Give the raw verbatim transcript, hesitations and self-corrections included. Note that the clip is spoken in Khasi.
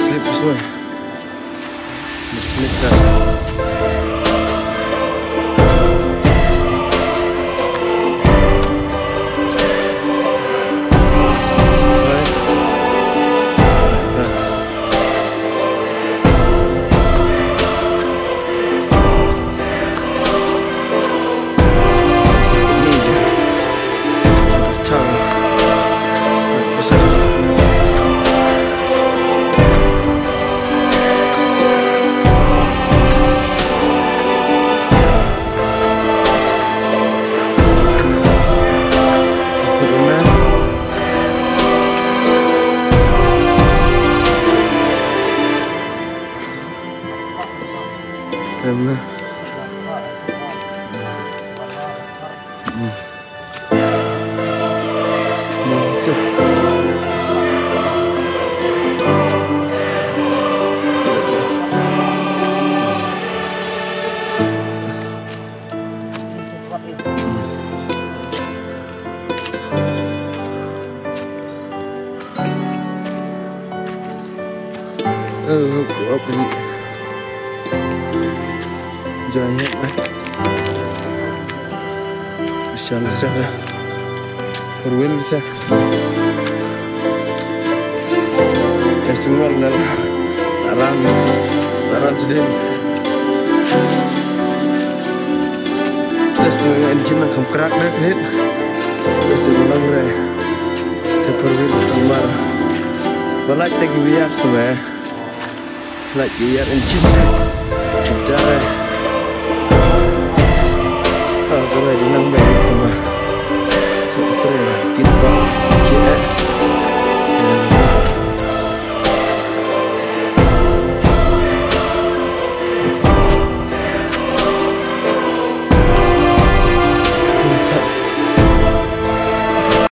Slip this way. Slip that. Jai hek eh. Sian sian eh. Four wheel sian. Eh, singwal na. Aran. Aran sidin. Test tu engine na kam crack dah klit. Test tu lang re. Te four wheel mar. Balai te ki biar tu eh. Lait ki ïar engine. Jare. Ah, kawei di nang bad.